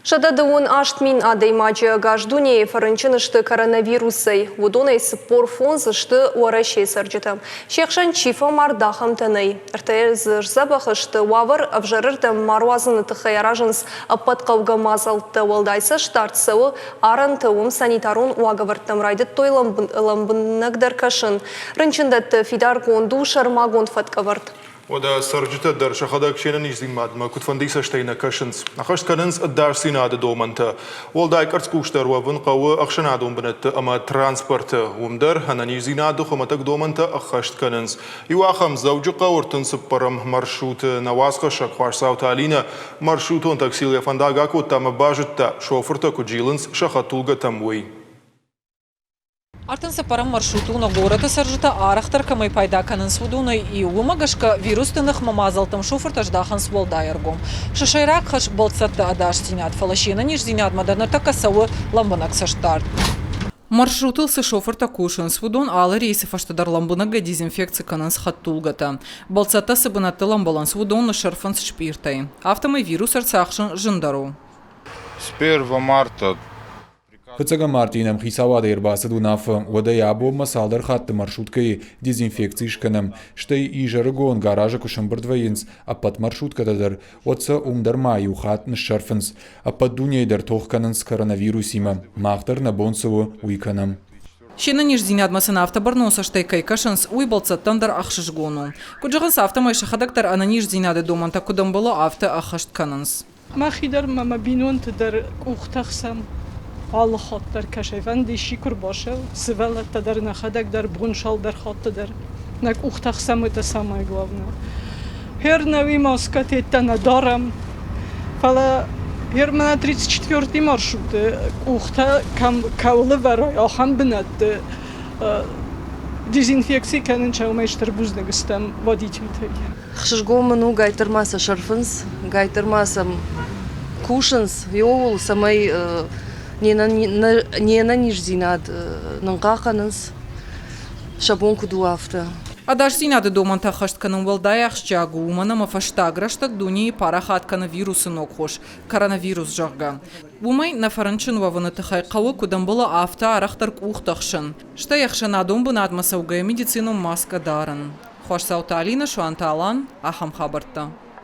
128 адӕймаджы ӕгас дунейы фӕрынчын сты коронавирусӕй. Уыдонӕй 45 сты Уӕрӕсейы цӕрджытӕ. Се хсӕн чи фӕмард, ахӕмтӕ нӕй. Ӕртӕ дзы сдзӕбӕх сты, уавӕр ӕвзӕрырдӕм ма руадзыны тыххӕй аразынц ӕппӕт хъӕугӕ мадзӕлттӕ. Уӕлдай цӕстдард цӕуы арӕнты, уым санитарон уагӕвӕрдтӕм райдыдтой лӕмбынӕгдӕр кӕсын. Рынчындӕтты фидаргонд у сӕрмагонд фӕткӕвӕрд. Уӕдӕ цӕрджытӕ дӕр сӕхӕдӕг се нӕниздзинадмӕ куыдфӕндыйы цӕстӕй нӕ кӕсынц. Ӕххӕст кӕнынц ӕдасдзинады домӕнтӕ. Уӕлдай къӕрцхъусдӕр уӕвын хъӕуы ӕхсӕнадон бынӕтты ӕмӕ транспорты. Уым дӕр ӕнӕниздзинады хуымӕтӕг домӕнтӕ ӕххӕст кӕнынц. Иу ахӕм Дзӕуджыхъӕуы 34-ӕм маршруты нӕ уацхӕссӕг Хуасдзауты Алинӕ маршрутон таксийыл йӕ фӕндаг акодта ӕмӕ базыдта, шофыртӕ куыд зилынц сӕ хӕдтулгӕтӕм, уый. 34-ӕм маршрут у нӕ горӕты цӕрджытӕ арӕхдӕр кӕмӕй пайда кӕнынц, уыдонӕй иу. Уымӕ гӕсгӕ вирусты ныхмӕ мадзӕлттӕм шофыртӕ здахынц уӕлдай ӕргом. Сӕ сӕйраг хӕс бӕлццӕтты ӕдасдзинад, фӕлӕ се нӕниздзинадмӕ дӕр ныртӕккӕ цӕуы лӕмбынӕг цӕстдард. Маршрутыл цы шофыртӕ кусынц, уыдон алы рейсы фӕстӕ дӕр лӕмбынӕгӕй дезинфекци кӕнынц хӕдтулгӕтӕ. Бӕлццӕттӕ цы бынӕттыл ӕмбӕлынц, уыдон ныссӕрфынц спъиртӕй. Афтӕмӕй вирус ӕрцахсын зындӕр у. С 1 марта Фыццӕгӕм мартъийы нӕм хицауадӕй ӕрбацыд уынаффӕ, уӕдӕй абонмӕ цалдӕр хатты маршруткӕйы дезинфекци скӕнӕм, стӕй изӕрыгон гаражы куы сӕмбырд вӕййынц ӕппӕт маршруткӕтӕ дӕр, уӕд сӕ уым дӕр ма иу хатт ныссӕрфынц. Ӕппӕт дунейы дӕр тох кӕнынц коронавирусимӕ, мах дӕр нӕ бон цы у, уый кӕнӕм. Се нӕниздзинадмӕ сын афтӕ бӕрнон цӕстӕй кӕй кӕсынц, уый бӕлццӕттӕн дӕр ӕхсызгон у. Куыд зӕгъынц, афтӕмӕй сӕхӕдӕг дӕр ӕнӕниздзинады домӕнтӕ куыд ӕмбӕлы, афтӕ ӕххӕст кӕнынц. Мӕхи дӕр ма мӕ бинонты дӕр къухтӕ хсӕм алы хатт дӕр кӕсӕй-фӕнды исчи куы рбацӕуы, сывӕллӕттӕ дӕр, нӕхӕдӕг дӕр, бонсалдӕр хатты дӕр нӕ къухтӕ хсӕм, это самое главное. Хер нӕуи маскӕ теттӕ нӕ дарӕм, фӕлӕ хер мӕнӕ 34-й маршруты къухтӕ кӕм кӕуыл ӕвӕрой, ахӕм бынӕтты дезинфекци кӕнын сӕумӕй стыр бузныг стӕм водительтӕй. Хсызгон мын у, гайттӕр ма сӕ сӕрфынц, гайттӕр ма сӕм кусынц иууыл, цӕмӕй не нӕниздзинад нын хъахъхъӕнынц, сӕ бон куыд у, афтӕ. Ӕдасдзинады домӕнтӕ ӕххӕст кӕнын уӕлдай ахсджиаг у, уымӕн ӕмӕ фӕстаг рӕстӕг дунейы парахат кӕны вирусы ног хос – коронавирус, зӕгъгӕ. Уымӕй нӕ фӕрынчын уӕвыны тыххӕй хъӕуы, куыд ӕмбӕлы, афтӕ арӕхдӕр къухтӕ хсын, стӕй ӕхсӕнадон бынатмӕ цӕугӕйӕ медицинон маскӕ дарын. Хуасдзауты Алинӕ, Суанты Алан, ахӕм хабӕрттӕ.